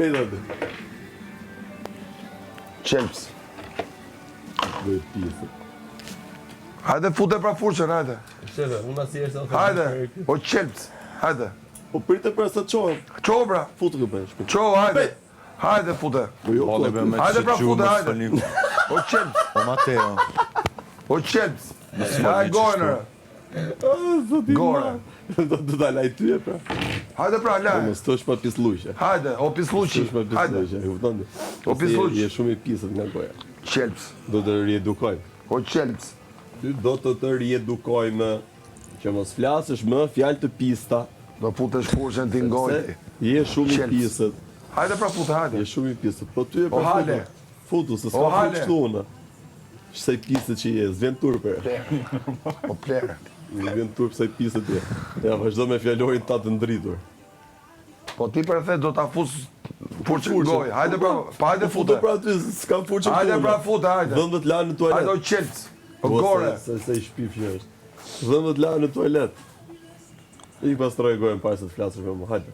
Shpejt aty. Qelps. Bëj pisë. Hajde fute pra furçën, hajde. Shefe, unë asnjëherë s'e them. Hajde, o qelps, hajde. Po prite pra sa çohem. Çohu pra. Futu këtë bëj, shpejt. Çohu, hajde. Hajde fute. Po jo, Vallahi be me Hajde pra që fute, mos hajde. folni. O qelps, O Mateo. o qelps. Mos Ja folni gojën qështu. ore. Zoti. Gore. Do do ta laj ty e pra. Hajde pra, Po laj. mos thosh pa pisllëqe. Hajde, o pisluqi. Thosh pa Hajde, pisllëqe, e kupton ti? O Se pisllëq. Je shumë i pisët nga goja. qelps. Do të riedukojmë. O qelps. Ty do të të riedukojmë që mos flasësh më fjalë të pista. Do futesh furçën ti në gojë Se ti. je shumë i Qelps. pisët. Hajde pra fute, hajde. Je shumë i pisët. Po ty e O pra hale. futu. Futu, se O s'ka hale. fut këtu unë. Sa i pisët që je, s'vjen turp. e. O plerë. Më vjen turp sa i pisët je. Ja, vazhdo me fjalorin ta të ndritur. Po ti për the do ta fus furçën në gojë. Hajde pra, pa hajde Po futu fute. pra aty, s'kam furçën Hajde këtu pra unë. fute, hajde. Dhëmbët lanë në tualet. Hajde o qelps. O Po, gore. Se, se, se i shpif që është. Dhëmbët lanë në tualet. I pastroj gojën para se të flasësh me mua, hajde.